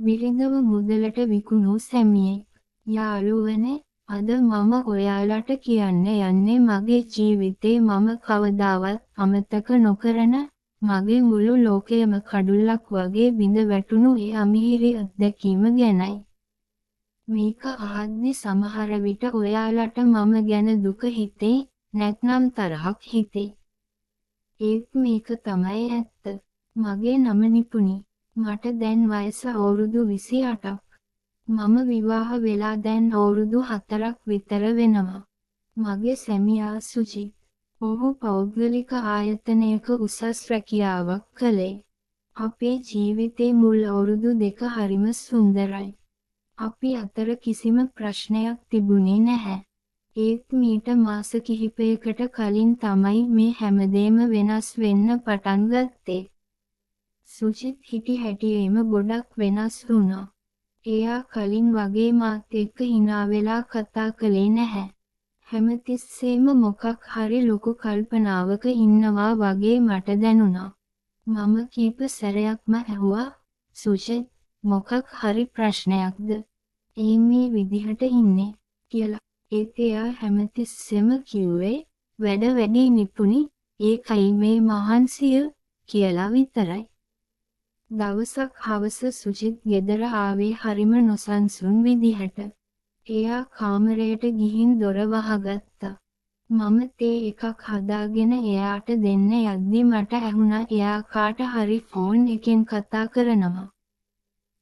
බිරිඳව මුදලට විකුණූ සැමියෙක්. යාළුවනේ, අද මම ඔයාලට කියන්න යන්නේ මගේ ජීවිතේ මම කවදාවත් අමතක නොකරන, මගේ මුළු ලෝකයම කඩුල්ලක් වගේ බිඳ වැටුණු ඒ අමිහිරි අත්දැකීම ගැනයි. මේක අහද්දි සමහර විට ඔයාලට මම ගැන දුක හිතෙයි, නැත්නම් තරහක් හිතෙයි. ඒත් මේක තමයි ඇත්ත. මගේ නම නිපුණි. මට දැන් වයස අවුරුදු 28ක්. මම විවාහ වෙලා දැන් අවුරුදු 4ක් විතර වෙනවා. මගේ සැමියා සුජිත්. ඔහු පෞද්ගලික ආයතනයක උසස් රැකියාවක් කළේ. අපේ ජීවිතේ මුල් අවුරුදු දෙක හරිම සුන්දරයි. අපි අතර කිසිම ප්‍රශ්නයක් තිබුණේ නැහැ. ඒත් මීට මාස කිහිපයකට කලින් තමයි මේ හැමදේම වෙනස් වෙන්න පටන් ගත්තේ. සුජිත් හිටි හැටියේම ගොඩක් වෙනස් වුණා. එයා කලින් වගේ මාත් එක්ක හිනා වෙලා කතා කළේ නැහැ. හැමතිස්සෙම මොකක් හරි ලොකු කල්පනාවක ඉන්නවා වගේ මට දැනුණා. මම කීප සැරයක්ම ඇහුවා, සුජිත්, මොකක් හරි ප්‍රශ්නයක්ද? ඒ මේ විදිහට ඉන්නේ කියලා. ඒත් එයා හැමතිස්සෙම කිව්වේ, වැඩ වැඩි නිපුණි, ඒකයි මේ මහන්සිය කියලා විතරයි. දවසක් හවස සුජිත් ගෙදර ආවේ හරිම නොසන්සුන් විදිහට. එයා කාමරයට ගිහින් දොර වහගත්තා. මම තේ එකක් හදාගෙන එයාට දෙන්න යද්දි මට ඇහුණා එයා කාට හරි ෆෝන් එකෙන් කතා කරනවා.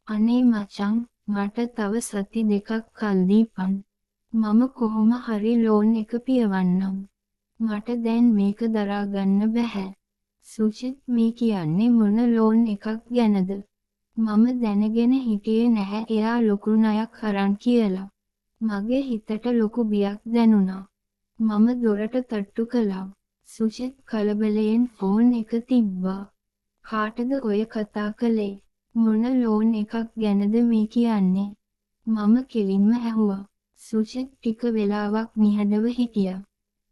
අනේ මචං, මට තව සති දෙකක් කල් දීපන්. මම කොහොම හරි ලෝන් එක පියවන්නම්. මට දැන් මේක දරා ගන්න බැහැ. සුජිත් මේ කියන්නේ මොන ලෝන් එකක් ගැනද? මම දැනගෙන හිටියේ නැහැ එයා ලොකු ණයක් අරන් කියලා. මගේ හිතට ලොකු බියක් දැනුණා. මම දොරට තට්ටු කළා. සුජිත් කලබලයෙන් ෆෝන් එක තිබ්බා. කාටද ඔය කතා කළේ? මොන ලෝන් එකක් ගැනද මේ කියන්නේ? මම කෙලින්ම ඇහුවා. සුජිත් ටික වෙලාවක් නිහඬව හිටියා.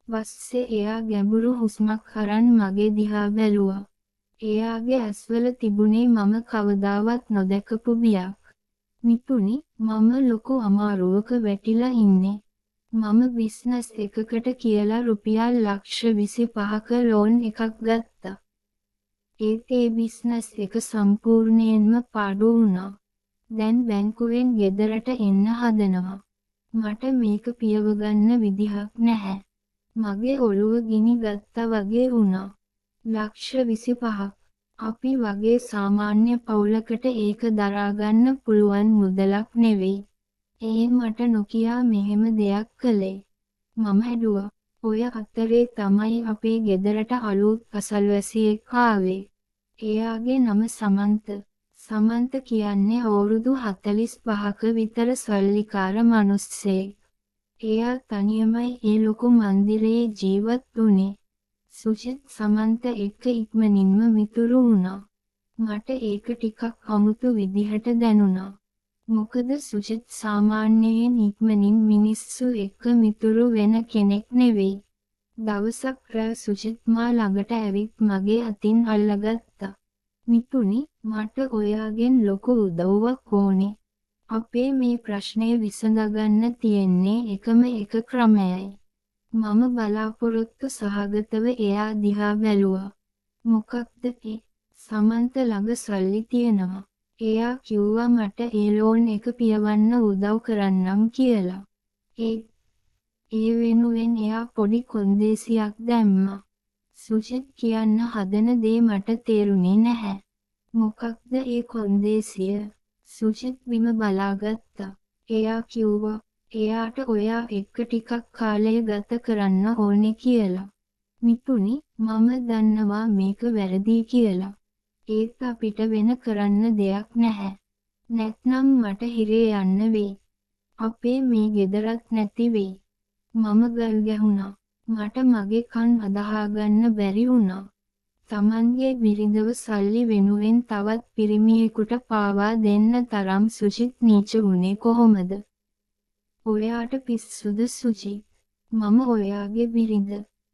පස්සේ එයා ගැඹුරු හුස්මක් අරන් මගේ දිහා බැලුවා. එයාගේ ඇස්වල තිබුණේ මම කවදාවත් නොදැකපු බියක්. නිපුණි, මම ලොකු අමාරුවක වැටිලා ඉන්නේ. මම බිස්නස් එකකට කියලා රුපියල් ලක්ෂ 25ක ලෝන් එකක් ගත්තා. ඒත් ඒ බිස්නස් එක සම්පූර්ණයෙන්ම පාඩු වුණා. දැන් බැංකුවෙන් ගෙදරට එන්න හදනවා. මට මේක පියවගන්න විදිහක් නැහැ. මගේ ඔළුව ගිනි ගත්තා වගේ වුණා. ලක්ෂ 25ක්. අපි වගේ සාමාන්‍ය පවුලකට ඒක දරාගන්න පුළුවන් මුදලක් නෙවෙයි. ඒ මට නොකියා මෙහෙම දෙයක් කළේ. මම හැදුවා. ඔය අතරේ තමයි අපේ ගෙදරට අලුත් අසල්වැසියෙක් ආවේ. එයාගේ නම සමන්ත. සමන්ත කියන්නේ අවුරුදු 45ක විතර සල්ලිකාර මනුස්සයෙක්. එයා තනියමයි ඒ ලොකු මන්දිරයේ ජීවත් වුණේ. සුජිත් සමන්ත එක්ක ඉක්මනින්ම මිතුරු වුණා. මට ඒක ටිකක් අමුතු විදිහට දැනුණා. මොකද සුජිත් සාමාන්‍යයෙන් ඉක්මනින් මිනිස්සු එක්ක මිතුරු වෙන කෙනෙක් නෙවෙයි. දවසක් රෑ සුජිත් මා ළඟට ඇවිත් මගේ අතින් අල්ලගත්තා. නිපුණි, මට ඔයාගෙන් ලොකු උදව්වක් ඕනේ. අපේ මේ ප්‍රශ්නය විසඳගන්න තියෙන්නේ එකම එක ක්‍රමයයි. මම බලාපොරොත්තු සහගතව එයා දිහා බැලුවා. මොකක්ද ඒ? සමන්ත ළඟ සල්ලි තියෙනවා. එයා කිව්වා මට ඒ ලෝන් එක පියවන්න උදව් කරන්නම් කියලා. ඒ වෙනුවෙන් එයා පොඩි කොන්දේසියක් දැම්මා. සුජිත් කියන්න හදන දේ මට තේරුණේ නැහැ. මොකක්ද ඒ කොන්දේසිය? සුජිත් බිම බලාගත්තා. එයා කිව්වා, එයාට ඔයා එක්ක ටිකක් කාලය ගත කරන්න ඕනේ කියලා. නිපුණි, මම දන්නවා මේක වැරදි කියලා. ඒත් අපිට වෙන කරන්න දෙයක් නැහැ. නැත්නම් මට හිරේ යන්න වෙයි. අපේ මේ ගෙදරත් නැති වෙයි. මම ගල් ගැහුණා. මට මගේ කන් අදහා ගන්න බැරි වුණා. තමන්ගේ බිරිඳව සල්ලි වෙනුවෙන් තවත් පිරිමියෙකුට පාවා දෙන්න තරම් සුජිත් නීච වුණේ කොහොමද? ඔයාට පිස්සුද සුජිත්? මම ඔයාගේ බිරිඳ.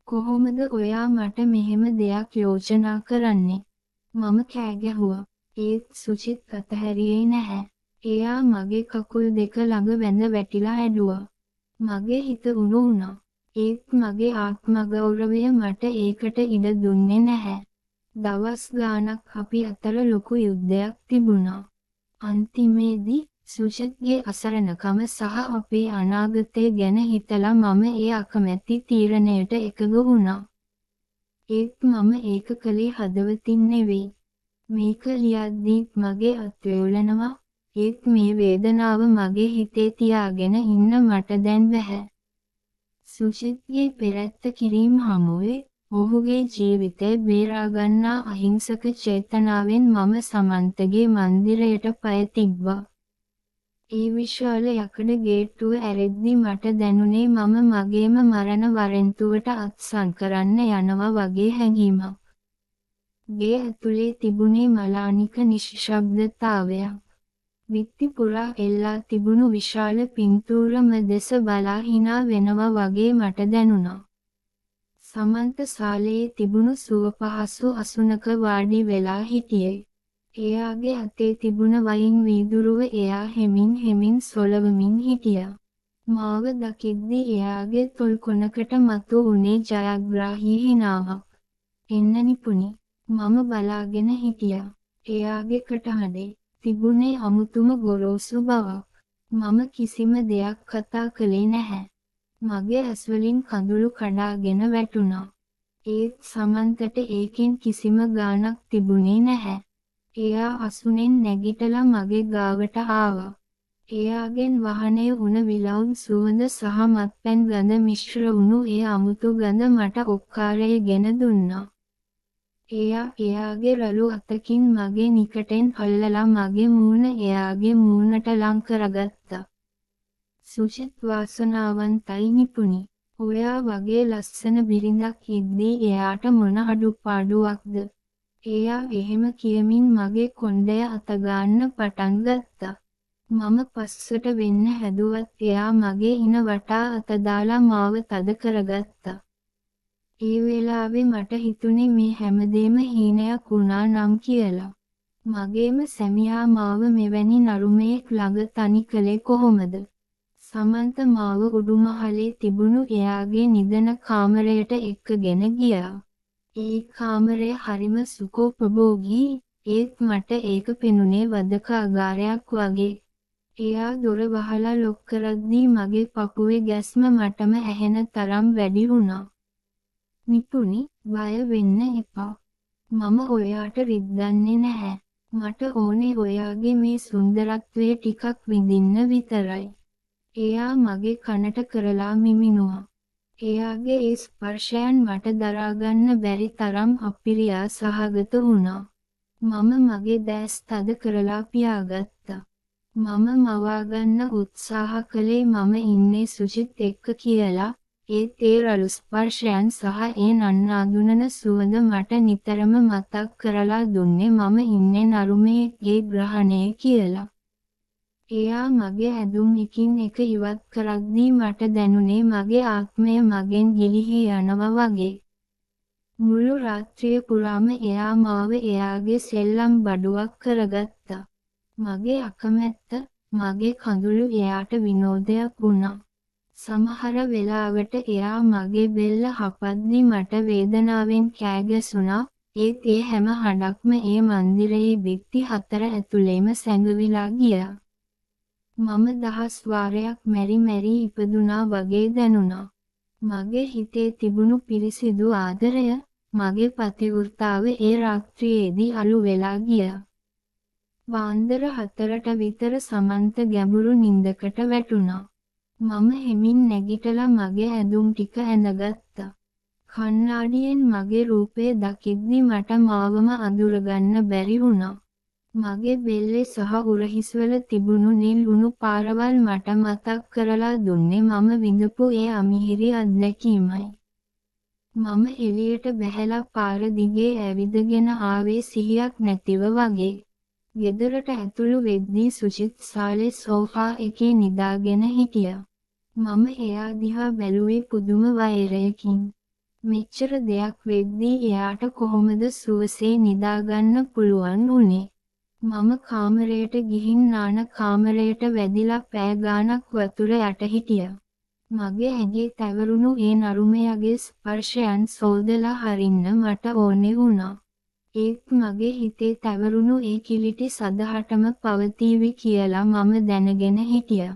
කොහොමද ඔයා මට මෙහෙම දෙයක් යෝජනා කරන්නේ? මම කෑ ගැහුවා. ඒත් සුජිත් අතහැරියේ නැහැ. එයා මගේ කකුල් දෙක ළඟ වැඳ වැටිලා ඇඬුවා. මගේ හිත උණු වුණා. ඒත් මගේ ආත්ම ගෞරවය මට ඒකට ඉඩ දුන්නේ නැහැ. දවස් ගාණක් අපි අතර ලොකු යුද්ධයක් තිබුණා. අන්තිමේදී සුජිත්ගේ අසරණකම සහ අපේ අනාගතය ගැන හිතලා මම ඒ අකමැති තීරණයට එකඟ වුණා. ඒත් මම ඒක කළේ හදවතින් නෙවෙයි. මේක ලියද්දීත් මගේ අත් වෙවුලනවා. ඒත් මේ වේදනාව මගේ හිතේ තියාගෙන ඉන්න මට දැන් බැහැ. සුජිත්ගේ පෙරැත්ත කිරීම හමුවේ ඔහුගේ ජීවිතය බේරාගන්නා අහිංසක චේතනාවෙන් මම සමන්තගේ මන්දිරයට පය තිබ්බා. ඒ විශාල යකඩ ගේට්ටුව ඇරෙද්දි මට දැනුනේ මම මගේම මරණ වරෙන්තුවට අත්සන් කරන්න යනවා වගේ හැඟීමක්. ගේ ඇතුලේ තිබුණේ මලානික නිශ්ශබ්දතාවයක්. බිත්ති පුරා එල්ලා තිබුණු විශාල පින්තූරම දෙස බලා හිනා වෙනවා වගේ මට දැනුණා. සමන්ත සාලයේ තිබුණු සුව පහසු අසුනක වාඩි වෙලා හිටියේ. එයාගේ අතේ තිබුණ වයින් වීදුරුව එයා හෙමින් හෙමින් සොලවමින් හිටියා. මාව දකිද්දි එයාගේ තොල් කොනකට මතු වුණේ ජයග්‍රාහී හිනාවක්. එන්න නිපුණි. මම බලාගෙන හිටියා. එයාගේ කටහඬේ තිබුණේ අමුතුම ගොරෝසු බවක්. මම කිසිම දෙයක් කතා කළේ නැහැ. මගේ ඇස්වලින් කඳුළු කඩාගෙන වැටුණා. ඒත් සමන්තට ඒකෙන් කිසිම ගාණක් තිබුණේ නැහැ. එයා අසුනෙන් නැගිටලා මගේ ගාවට ආවා. එයාගෙන් වහනය වුණ විලවුන් සුවඳ සහ මත්පැන් ගඳ මිශ්‍ර වුණු ඒ අමුතු ගඳ මට ඔක්කාරය ගෙන දුන්නා. එයා එයාගේ රළු අතකින් මගේ නිකටෙන් අල්ලලා මගේ මූණ එයාගේ මූණට ලං කරගත්තා. සුජිත් වාසනාවන්තයි නිපුණි. ඔයා වගේ ලස්සන බිරිඳක් ඉද්දී එයාට මොන අඩුපාඩුවක්ද? එයා එහෙම කියමින් මගේ කොණ්ඩය අතගාන්න පටන් ගත්තා. මම පස්සට වෙන්න හැදුවත් එයා මගේ ඉන වටා අත දාලා මාව තද කරගත්තා. ඒ වෙලාවේ මට හිතුනේ මේ හැමදේම හීනයක් වුණා නම් කියලා. මගේම සැමියා මාව මෙවැනි නරුමයෙක් ළඟ තනි කළේ කොහොමද? සමන්ත මාව උඩුමහලේ තිබුණු එයාගේ නිදන කාමරයට එක්කගෙන ගියා. ඒ කාමරය හරිම සුඛෝපභෝගී. ඒත් මට ඒක පෙනුනේ වදකාගාරයක් වගේ. එයා දොර වහලා ලොක් කරද්දී මගේ පපුවේ ගැස්ම මටම ඇහෙන තරම් වැඩි වුණා. නිපුණි, බය වෙන්න එපා. මම ඔයාට රිද්දන්නේ නැහැ. මට ඕනේ ඔයාගේ මේ සුන්දරත්වය ටිකක් විඳින්න විතරයි. එයා මගේ කනට කරලා මිමිනුවා. එයාගේ ඒ ස්පර්ශයන් මට දරාගන්න බැරි තරම් අපිරියා සහගත වුණා. මම මගේ දැස් තද කරලා පියාගත්තා. මම මවාගන්න උත්සාහ කළේ මම ඉන්නේ සුජිත් එක්ක කියලා. ඒත් ඒ රළු ස්පර්ශයන් සහ ඒ නන්නාඳුනන සුවඳ මට නිතරම මතක් කරලා දුන්නේ මම ඉන්නේ නරුමයෙක්ගේ ග්‍රහණයේ කියලා. එයා මගේ ඇඳුම් එකින් එක ඉවත් කරද්දී මට දැනුනේ මගේ ආත්මය මගෙන් ගිලිහී යනවා වගේ. මුළු රාත්‍රිය පුරාම එයා මාව එයාගේ සෙල්ලම් බඩුවක් කරගත්තා. මගේ අකමැත්ත, මගේ කඳුළු එයාට විනෝදයක් වුණා. සමහර වෙලාවට එයා මගේ බෙල්ල හපද්දී මට වේදනාවෙන් කෑ ගැසුණා. ඒත් ඒ හැම හඬක්ම ඒ මන්දිරයේ බිත්ති හතර ඇතුලේම සැඟවිලා ගියා. මම දහස් වාරයක් මැරි මැරි ඉපදුනා වගේ දැනුණා. මගේ හිතේ තිබුණු පිරිසිදු ආදරය, මගේ පතිවෘතාව ඒ රාත්‍රියේදී අලු වෙලා ගියා. පාන්දර 4ට විතර සමන්ත ගැඹුරු නින්දකට වැටුණා. මම හෙමින් නැගිටලා මගේ ඇඳුම් ටික ඇඳගත්තා. කණ්ණාඩියෙන් මගේ රූපය දකිද්දි මට මාවම අඳුරගන්න බැරි වුණා. මගේ බෙල්ලේ සහ උරහිස්වල තිබුණු නිල් උණු පාරවල් මට මතක් කරලා දුන්නේ මම විඳපු ඒ අමිහිරි අත්දැකීමයි. මම එළියට බැහැලා පාර දිගේ ඇවිදගෙන ආවේ සිහියක් නැතිව වගේ. ගෙදරට ඇතුළු වෙද්දී සුජිත් සාලේ සෝෆා එකේ නිදාගෙන හිටියා. මම එයා දිහා බැලුවේ පුදුම වෛරයකින්. මෙච්චර දෙයක් වෙද්දී එයාට කොහොමද සුවසේ නිදාගන්න පුළුවන් වුනේ? මම කාමරයට ගිහින් නාන කාමරයට වැදිලා පැය ගාණක් වතුර යට හිටියා. මගේ ඇඟේ තැවරුණු ඒ නරුමයාගේ ස්පර්ශයන් සෝදලා හරින්න මට ඕනේ වුණා. ඒත් මගේ හිතේ තැවරුණු ඒ කිලිටි සදහටම පවතීවි කියලා මම දැනගෙන හිටියා.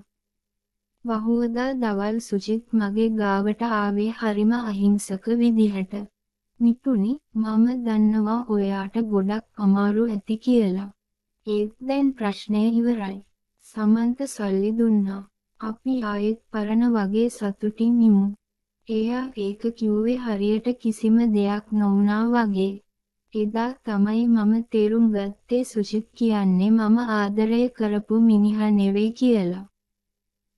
වහුවදා දවල් සුජිත් මගේ ගාවට ආවේ හරිම අහිංසක විදිහට. මිතුනි, මම දන්නවා ඔයාට ගොඩක් අමාරු ඇති කියලා. ඒත් දැන් ප්‍රශ්නය ඉවරයි. සමන්ත සල්ලි දුන්නා. අපි ආයෙත් පරණ වගේ සතුටින් ඉමු. එයා ඒක කිව්වේ හරියට කිසිම දෙයක් නොවුණා වගේ. එදා තමයි මම තේරුම් ගත්තේ සුජිත් කියන්නේ මම ආදරය කරපු මිනිහා නෙවෙයි කියලා.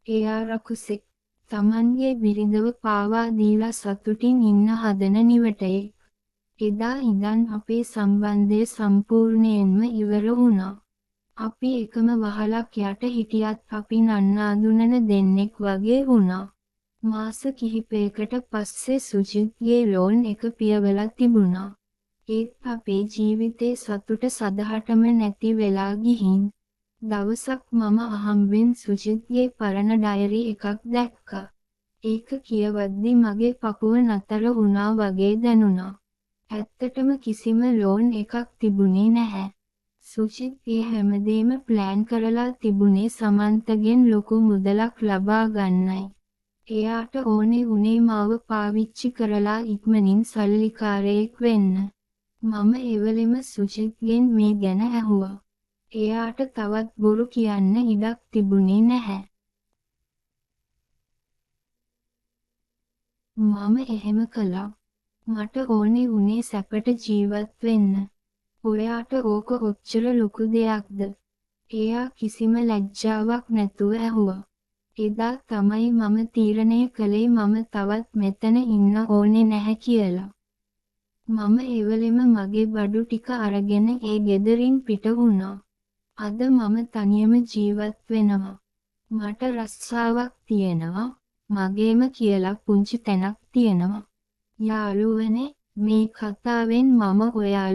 එයා රකුසෙක්. තමන්ගේ බිරිඳව පාවා දීලා සතුටින් ඉන්න හදන නිවටයෙක්. එදා ඉඳන් අපේ සම්බන්ධය සම්පූර්ණයෙන්ම ඉවර වුණා. අපි එකම වහලක් යට හිටියත් අපි නන්නාඳුනන දෙන්නෙක් වගේ වුණා. මාස කිහිපයකට පස්සේ සුජිත්ගේ ලෝන් එක පියවලා තිබුණා. ඒත් අපේ ජීවිතේ සතුට සදහටම නැති වෙලා ගිහින්. දවසක් මම අහම්බෙන් සුජිත්ගේ පරණ ඩයරි එකක් දැක්කා. ඒක කියවද්දි මගේ පපුව නතර වුණා වගේ දැනුණා. ඇත්තටම කිසිම ලෝන් එකක් තිබුණේ නැහැ. සුජිත් ඒ හැමදේම ප්ලෑන් කරලා තිබුණේ සමන්තගෙන් ලොකු මුදලක් ලබා ගන්නයි. එයාට ඕනේ වුණේ මාව පාවිච්චි කරලා ඉක්මනින් සල්ලිකාරයෙක් වෙන්න. මම එවෙලෙම සුජිත්ගෙන් මේ ගැන ඇහුවා. එයාට තවත් බොරු කියන්න ඉඩක් තිබුණේ නැහැ. මම එහෙම කළා. මට ඕනේ වුණේ සැපට ජීවත් වෙන්න. ඔයාට ඕක ඔච්චර ලොකු දෙයක්ද? එයා කිසිම ලැජ්ජාවක් නැතුව ඇහුවා. එදා තමයි මම තීරණය කළේ මම තවත් මෙතන ඉන්න ඕනේ නැහැ කියලා. මම එවෙලෙම මගේ බඩු ටික අරගෙන ඒ ගෙදරින් පිට වුණා. අද මම තනියම ජීවත් වෙනවා. මට රස්සාවක් තියෙනවා, මගේම කියලා පුංචි තැනක් තියෙනවා. යාළුවනේ, මේ කතාවෙන් මම ඔයාලා